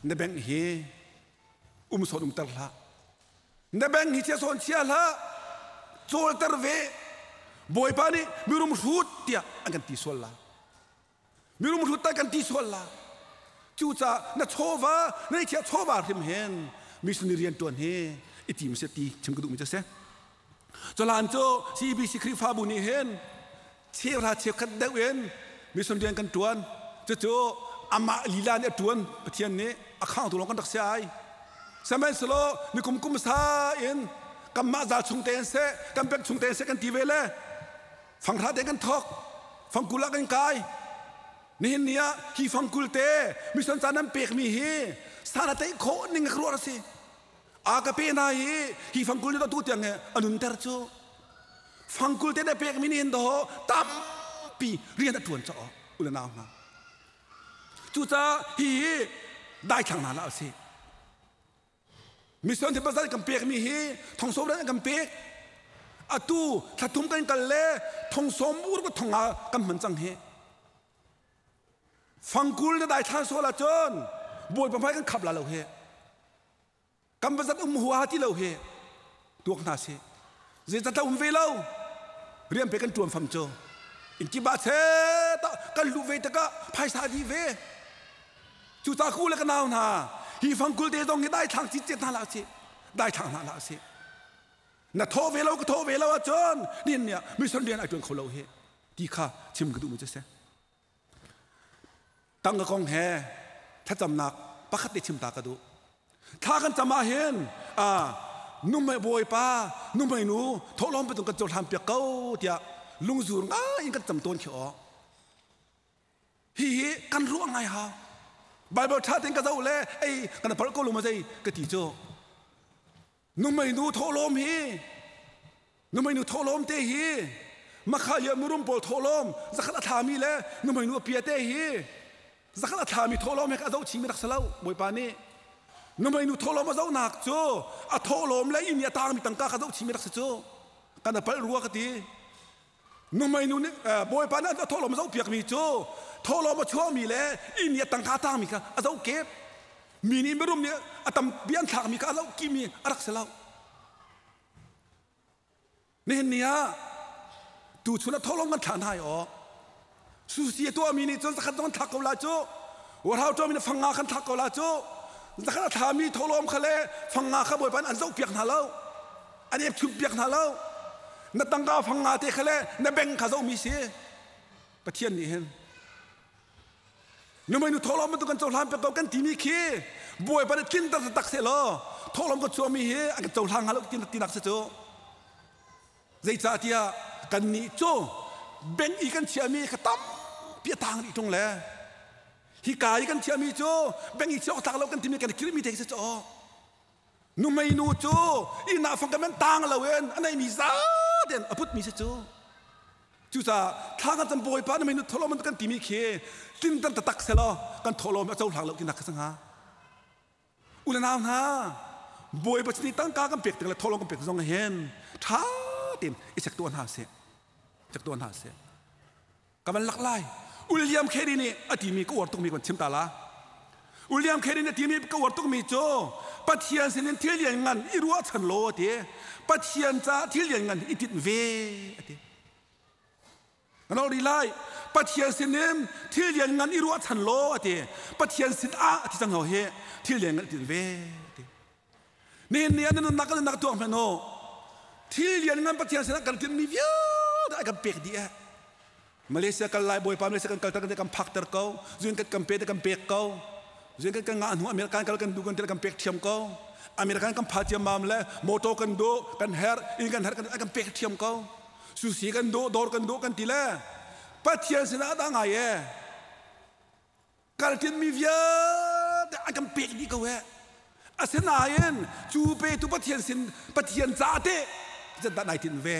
na bank hi um sawn umter hlah. Na bank hi chia sawn chia hlah. Cawlter ve. Bawipa nih mirum hrut tiah an kan ti sual lai. Mirum hrut kan ti sual la. Cucaah na chawva na thiah chawva hrim hen missionary rian tuan hi i tim se ti chim ka duhmi cu si. Culan cu CBC Khrihfabu nih hin cheuhra cheukhat deuh in mission rian kan tuan. Cucu amah lila nih a tuan Pathian nih a khangtu lawng kan rak si ai. Sihmanhsehlaw nikum kum sa in kanmah zal chung tein seh kan pek chung tein seh kan ti ve le Fanghra te kan thawk. Fangkul ah kan kai. Nihin ni ah hi fangkul te mission ca nan pekmi hi sana teih khawh ning ka ruah a si. A ka pe hna hi hi fangkul ni tu tiang he a nunter cu. Fangkul te na pekmi ni hin do tampi rian a tuan caw ule nau hna. Cucaah hi hi daithlang hna la a si. Mission thi pasal kan pekmi hi thongsawm ran kan pek. Atu thlathum kan kal le thongsawm ur ka thonga kan hman cang hi. Fangkul na dai thlan sual ahcun bawipa hmai kan khap la lo hi. Kan bazat um hua ti lo hi. Tuak hna si. Zeicahtiah um ve lo. Rian pe kan tuan fam cu. In ba che ta kan lu ve tikah phaisa di ve. Cucaah ku le ka nau hna, hi fangkul te zong hi daithlang citcet hna hlah usih. Daithlang hna hlah usih. Na thawh ve lo ka thawh ve lo ahcun nihin ni ah mission rian ai ṭuan kho lo hi ti kha chim ka duhmi cu a si. Tangka kong he thlacamnak pakhat te chim ta ka duh. Thla kan cam ah hin numei bawipa numei nu thawhlawm patung kan cohlan piak ko tiah lungzur ngai in kan cam tawn khi aw. Hihi kan ruah ngai hau. Bible ṭha tein ka zoh le ei kan palh ko lo ma zei ka ti cu. Numei nu thawhlawm hi numei nu thawhlawm te hi makha lian murum pawl thawhlawm zakhat a thlami le numei nu a pia te hi zakhat a thlami thawhlawm he ka zoh chimi rak si lo Bawipa nih numei nu thawhlawm a zohnak cu a thawhlawm le inn i a tangmi tangka ka zoh chimi rak si cu kan a palh rua ka ti. Nuhmei nu nih Bawipa nih a thawhlawm a zohpiakmi cu thawhlawm a chuahmi le inn i a tangka tangmi kha a zoh kep. Mi nih mirum nih a tampi an thlakmi kha a zoh kimi a rak si lo. Nihin ni ah tuchun ah thawhlawm kan thlah hna i aw. Susi a tuahmi nih cun zakhat zong an thlak ko la cu. Warhau tuahmi nih fang nga kan thlak ko la cu. Zakhat a thlami thawhlawm kha le fang nga kha Bawipa nih an zohpiak hna lo. An epchun piak hna lo. Na tangka fang nga te kha le na beng kha zohmi si. Pathian nih hin Numei nu thawhlawm bantuk kan cohlan pek ko kan timi khi Bawipa nih tlinter taktak seh law thawhlawm ka chuahmi hi an kan cohlang hnga lo tinak si cu. Zeicahtiah kannih cu bank i kan chiahmi kha tampi a tang rih ṭung le hika i kan chiahmi cu bank i chiah awk tlak lo kan timi kan i kirmi te khi si cu. Nuhmei nu cu ihnak fang kan tang lo in a neimi zaten a putmi si cu. Cucaah thla kan cam Bawipa nuhmei nu thawhlawm kan timi khi tlinter taktak selaw kan thawhlawm a cohlang lo tinak kha si hnga. U le nau hna, Bawipa sin i tangka kan pek tik le thawhlawm kan pek zong hin ṭha tein i check tuah hna sih. Check tuah hna sih. Ka van lak lai. William Carey nih a timi ka uar tukmi kan chim ta la. William Carey nih a timi ka uar tukmi cu Pathian sinin thil lian ngan i ruahchan law a ti. Pathian caah thil lian ngan i tinh ve a ti. Ka nol rih lai. Pathian sinin thil lian ngan i ruahchan law a ti. Pathian sin ah a ti cang ho hi thil lian ngan i tinh ve a ti. Nihin ni ah na nunnak kan nunnak tuak hmanh u. Thil lian ngan Pathian sinah kan tinhmi vialte a kan pek dih eh. Malaysia kal lai Bawipa Malaysia kan kalter kan kan phakter ko. Zun kan kan pe te kan pek ko. Zun kan kan ngah hnu American kal kan du kan kan pek thiam ko. American kan pha ciam mam le motor kan du kan her in kan her kan kan pek thiam ko. Sushi kan du dor kan du kan ti le Pathian sinah dah ngai e. Kaltinmi vialte an kan pek dih ko he. Asinain cu petu Pathian sin Pathian ca te zedah nai tinh ve?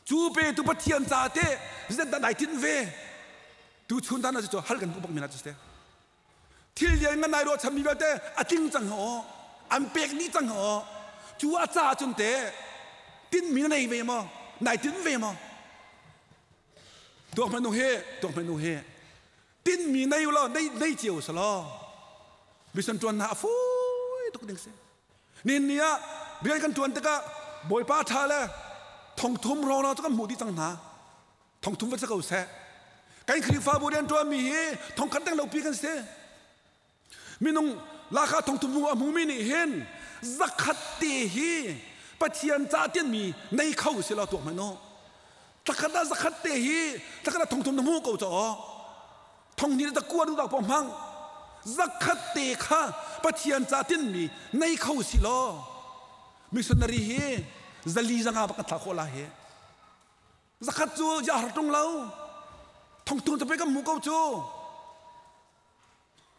Cu petu Pathian ca te zedah nai tinh ve? Tu chun tan cu hal kan duh bak mi na cu te. Thil lian ngan nai ruahchan mi vialte a tling cang ho an pek dih cang ho cu a ca cun te tinhmi na nei ve maw? Nai tinh ve maw? Tuak hmanh u hi, tuak hmanh u hi. Tinhmi nei u law, nei, nei cio sa law. Mission ṭuan hna a fui tuk ding si. Nin ni ah rian kan ṭuan tikah Bawipa ṭha le thongthum hrawng cu kan hmuh dih cang hna. Thongthum va si ko seh. Kan Khrihfabu rian ṭuanmi hi thongkhat deng lopi kan si. Minung laka thongthum a hmumi nih hin zakhat te hi Pathian ca tianmi nei kho si law tuak hmanh u. Thlakhat ah zakhat te hi thlakhat ah thongthum na hmu ko caw. Thong hnih ta kua du dak pawh hmang. Zakhat te kha Pathian ca tinmi nei kho si law missionary hi zali zanga bak kan thlah khawh la hi. Zakhat cu ja har tung lo. Thongthum te kan hmu ko cu.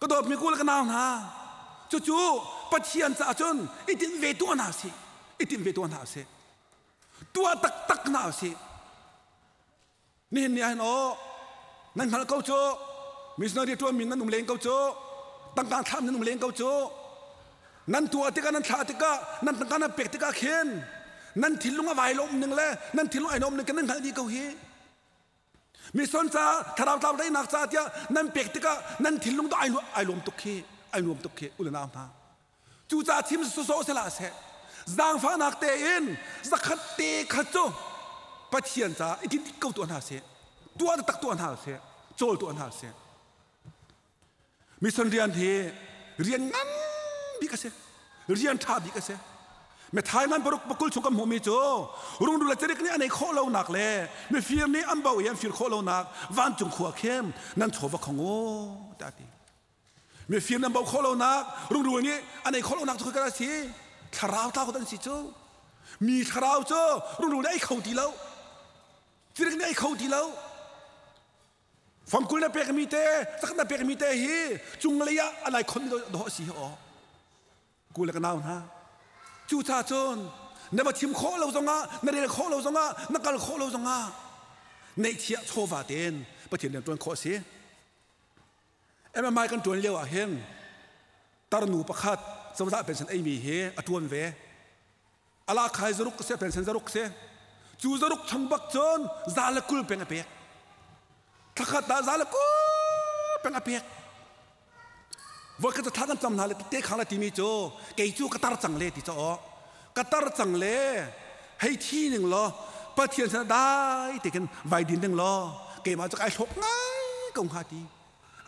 Ka dawtmi ku le ka nau hna, cucu Pathian caah cun i tinh ve tuah hna sih, i tinh ve tuah hna sih, tuah taktak hna sih. Nihin ni ahhin aw, nan hngalh ko cu, missionary ṭuanmi nan um len ko cu, tangka thlah nan um len ko cu, nan tuah tikah nan thlah tikah nan tangka nan pek tikah khin nan thinlung a vai lawm ning le nan thinlung ai nuam ning kan nan hngalh dih ko hi. Mison ca thlarau tlau daihnak ca tiah nan pek tikah nan thinlung dah ai lawm tuk khi ai nuam tuk khi u le nau hna. Cucaah thim sawsawh sehlah seh zaangfahnak tein zakhat te kha cu Pathian caah i tin ko tuah hna seh tuah tak tuah hna seh cawl tuah hna seh. Mission rian hi rian ngan bik a si. Rian ṭha bik a si. Methai ngan paruk pakul chung kan hmuhmi cu rungrul le cerik nih an ei khawh lonak le mifir nih an bo i an fir khawh lonak vancung khua khin nan chaw va khong u tiah a ti. Mifir nan bo khawh lonak rungrul nih an ei khawh lonak cu kan si. Thlarau tlau an si cu. Mi thlarau cu rungrul nih ei kho ti lo. Cerik nih ei kho ti lo. Fangkul na pekmi te, cak na pekmi te hi cunglei ah a lai khon dawh a si hi aw. Ku le ka nau hna. Cu cha cun na va chim khawh lo zongah, na rel khawh lo zongah, na kal khawh lo zongah neihchiah chawva tein Pathian rian ṭuan khawh a si. MMI kan ṭuan lio ah hin tarnu pakhat cozah pension eimi hi a ṭuan ve. Ala khai zaruk se pension zaruk se cu zaruk chung bak cun za le 20 peng a pek thlakhat ah za le 20 peng a pek voi khat thla kan cam hna le te khang la timi cu kei cu ka tar cang le ti cho ka tar cang le hei thi ning law Pathian sana dai te khin vai din ding law keimah cu kai hlok ngai ko hnga ti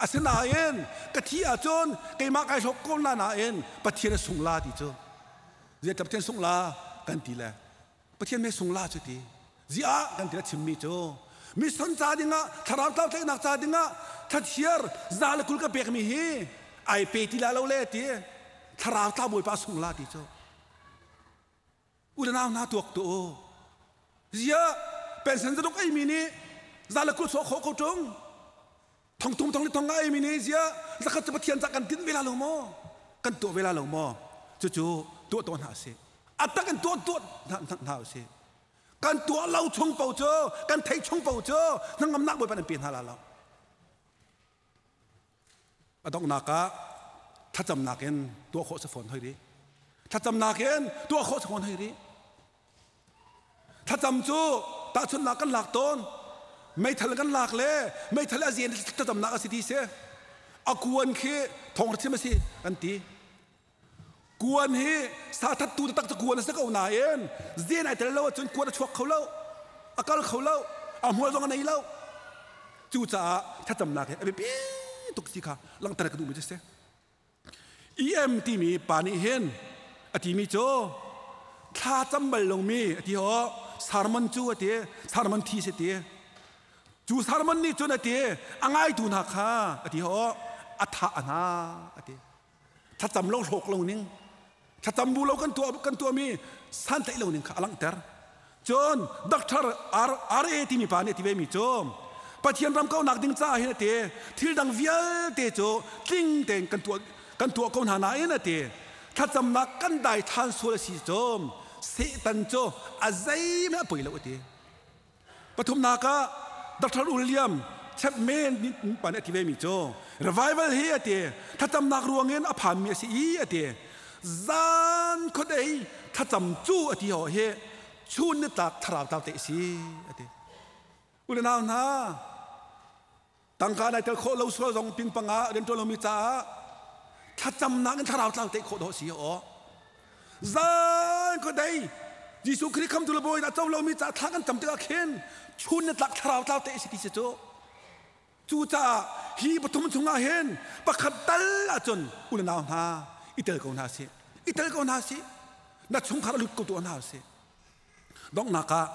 asinain ka thi ahcun keimah kai hlok ko na nain Pathian a sung la ti cu Zei Pathian sung la? kan ti le Pathian me sung la cu ti ziah kan ti le chimmi cu mission ca dingah thlarau tlau tlaihnak ca dingah thlachiar za le 20 ka pekmi hi ai pe ti la lo le ti thlarau tlau bawipa sung la ti cu u le nau hna tuak tu u ziah pension zaruk eimi nih za le 20 chuah khawh ko ṭung thong thum thong li thong nga eimi nih ziah zakhat cu Pathian cah kan tinh ve la lo maw kan tuah ve la lo maw cucu tuah tuah hna sih a tak in tuah tuah hna hna usih kan tuah lo chung po cu kan thei chung po cu hnangamnak Bawipa nan pe hna la lo a donghnak ah thlacamnak in tuah khawh si fawn hoi ri thlacamnak in tuah khawh si fawn hoi ri Thlacam cu tahchunhnak kan lak tawn. Meithal kan lak le meithal a zen thlacamnak a si ti si. A kuan khi thawng chim a si kan ti. Kuan hi sa thattu tak cu kuan a si ko nain zen ai tel lo ahcun kuan a chuak kho lo. A kal kho lo. A hmual zong a nei lo. Cucaah thlacamnak hi a biapi tuk ti kha langhter ka duhmi cu si. EM timi pa nih hin a timi cu thla cam bal lomi a ti ho sermon cu a ti sermon thi si ti cu sermon nih cun a ti a ngaitu hna kha a ti ho a thah hna a ti thlacam lo hlawk lo ning thlacam bu lo kan tuah kan tuahmi santlaih lo ning kha a langhter Cun Dr. R.A. timi pa nih a ti vemi cu Pathian ram kaunak ding caah hin a ti thil dang vialte cu tling tein kan tuah kan tuah ko hna nain a ti thlacamnak kan dai than sual a si cu Satan cu a zeihmanh a poi lo a ti pathumnak ah Dr. William Chapman pa nih a ti vemi cu revival hi a ti thlacamnak ruangin a phanmi a si i a ti zan khuadei thlacam cu a ti ho hi chun ni tlak thlarau tlau te si a ti u le nau hna tangka nai tel khawh lo sual zong ping panga rian ṭuan lomi caah thlacamnak in thlarau tlau te khawh dawh si aw zan khuadei Jesuh Khrih khamtu le bawi dah co lomi caah thla kan cam tikah khin chun ni tlak thlarau tlau te si ti si cu Cucaah hi pathum chungah hin pakhat tal ahcun u le nau hna i tel ko hna sih. I tel ko hna sih. Na chungkhar a lut ko tuah hna sih. Donghnak ah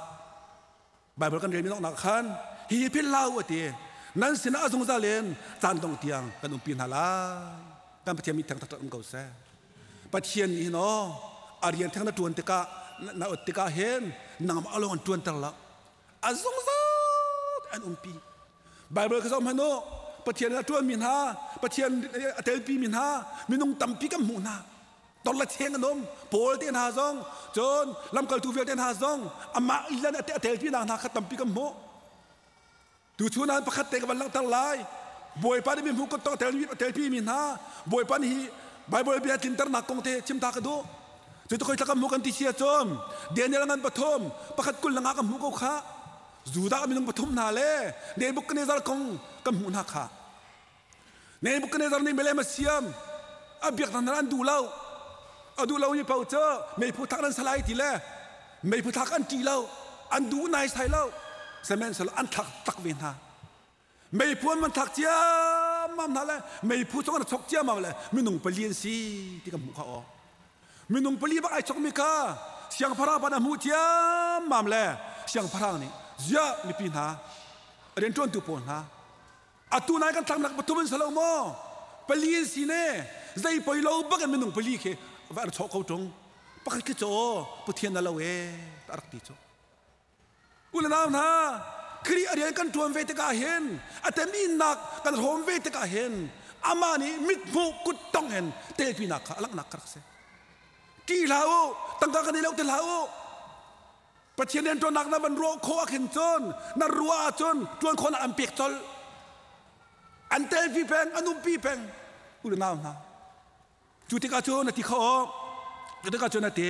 Bible kan relmi donghnak khan hi phil hlah u a ti. Nan sinah a zungzal in caan dong tiang kan umpi hna lai. Kan Pathian mi theng taktak um ko seh. Pathian nih hin aw a rian theng na ṭuan tikah na ot tikah hin nangmah along an ṭuanter lo. A zungzal an umpi. Bible ka zoh hmanh u Pathian a ṭuanmi hna Pathian a telpimi hna minung tampi kan hmuh hna tor le cheng an um Paul te hna zong cun lamkaltu vialte hna zong amah ilan a telpi nak hna kha tampi kan hmuh tuchun ah pakhat te ka van langhter lai Bawipa nih mi hmuh kut tong a telpi mi hna Bawipa nih hi Bible bia tlinternak kong te chim ta ka duh cu tu khoi thla kan hmuh kan ti sia cun Daniel ngan pathum pakhat kul langa kan hmuh ko kha Judah minung pathum hna le Nebuchadnezzar kong kan hmuh hna kha. Nebuchadnezzar nih milem a siam a biaknak hna an duh lo. A duh lomi paoh cu meiphu thak nan salai ti le meiphu thak an ṭih lo, an duh naisai lo. Sihmanhsehlaw an thlak tak ve hna. Meiphu an van thlak ciammam hna le meiphu chung an chok ciammam le minung pali an si ti kan hmuh kha aw. Minung pali bak ai chokmi kha siangpahrang pa na hmuh ciammam le siangpahrang nih ziah mipi hna rianṭuantu pawl hna atu nai kan thlaknak pathum an si lo maw pali an si ne zei poi lo bak in minung pali khi va an chawh ko ṭung pakhat khi cu Pathian na lo e ta rak ti cu U le nau hna, Khrih a rian kan ṭuan ve tikah hin a teminnak kan hrawm ve tikah hin amah nih mithmuh kuttong in telpinak kha a langhnak ka rak si. Ṭih hlah u, tangka kan i lo ti hlah u. Pathian rian ṭuannak na van ruah khawh ah khin cun na ruah ahcun ṭuan khawhnak an pek colh. An telpi peng, an umpi peng. U le nau hna, Cu tikah cun a ti kho cu tikah cun a ti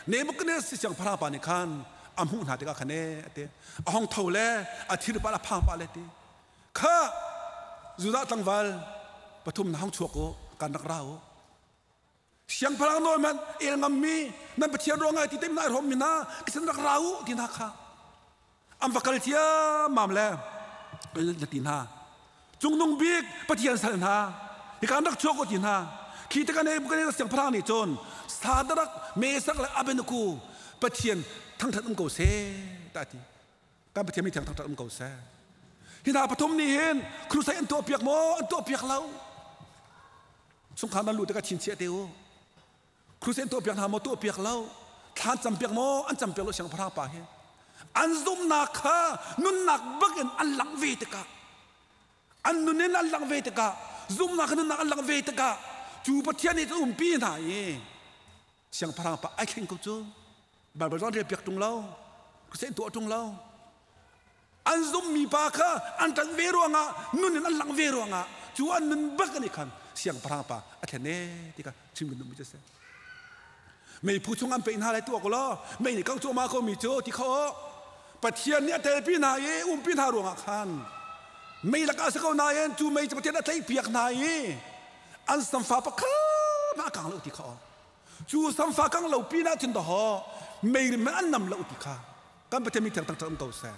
Nebuchadnezzar siangpahrang pa nih khan a hmuh hna tikah khan ee a ti a hong tho le a thir pah le a phang pah le ti kha Judah tlangval pathum na hong chuak u kan rak ra u siangpahrang nawl hmanh el ngammi nan Pathian ruang ngai ti te nai hrawm mi hna kisan rak ra u ti hna kha an va kal ciammam le na ti hna cungnung bik Pathian sal hna hika an rak chuak u ti hna khi tikah Nebuchadnezzar siangpahrang nih cun Sadarak Mesak le Abednego. Pathian thangthat um ko seh ta ti. Kan Pathian mi thiang thangthat um ko seh. Hi hna pathum nih hin crusade an tuah piak maw? An tuah piak lo. Chungkhar nan luh tikah chinchiah te u. Crusade an tuah piak hna maw? Tuah piak lo. Thlan cam piak maw? An cam piak lo siangpahrang pa hi. An zumhnak kha nunnak bak in an langh ve tikah an nun in an langh ve tikah zumhnak nunnak an langh ve tikah cu Pathian nih cun umpi hna i siangpahrang pa ai thleng ko cu. Bible zong rel piak ṭung lo, crusade tuah ṭung lo. An zummi pa kha an ṭanh ve ruangah nun in an langh ve ruangah cu an nun bak nih khan siangpahrang pa a thlen e ti kha chim kan duhmi cu a si. Meiphu chung an peih hna lai tuak law mei nih kangh cuahmah ko mi cu ti kho Pathian nih a telpi hna i umpi hna ruangah khan mei lakah a si ko nain cu mei cu Pathian a tlaihpiak hna i an samfa pakhat a kang lo ti kha cu samfa kang lo pinah cun dawhaw mei rim an nam lo ti kha kan Pathian mi thiang taktak um ko seh.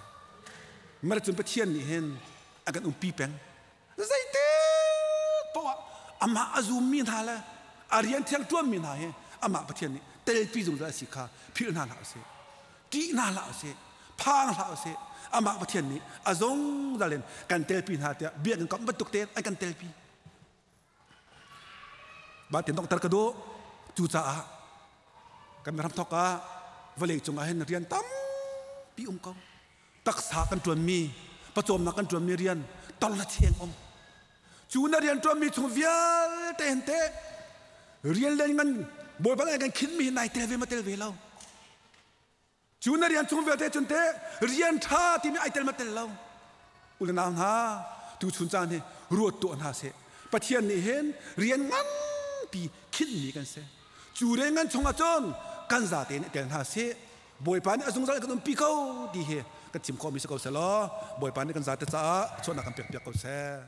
Mara cun Pathian nih hin a kan umpi peng. Zeiti poah amah a zummi hna le a rian thiang ṭuanmi hna hi amah Pathian nih telpi zungzal a si kha philh hna hlah usih. Ṭih hna hlah usih. Phang hlah usih. Amah Pathian nih a zungzal in kan telpi hna tiah biakinn kamh bantuk tein an kan telpi. Mah tin donghter ka duh. Cucaah kan ram thawk ah vawlei cung ah hin rian tampi um ko. Taksa kan ṭuanmi, pawcawmnak kan ṭuanmi rian tong le cheng um. Cu na rian ṭuanmi chung vialte hin teh rian le ngan Bawipa nih kan khinhmi hi nai tel ve ma tel ve lo. Cu na rian chung vialte cun teh rian ṭha timi ai tel ma tel lo. U le nau hna, tuchun caan hi ruat tuah hna seh. Pathian nih hin rian nganpi khinhmi kan si. Cu rian ngan chungah cun kan zate nih tel hna seh. Bawipa nih a zungzal kan umpi ko ti hi kan chim khawhmi si ko seh law Bawipa nih kan zate caah chuahnak kan pekpiak ko seh.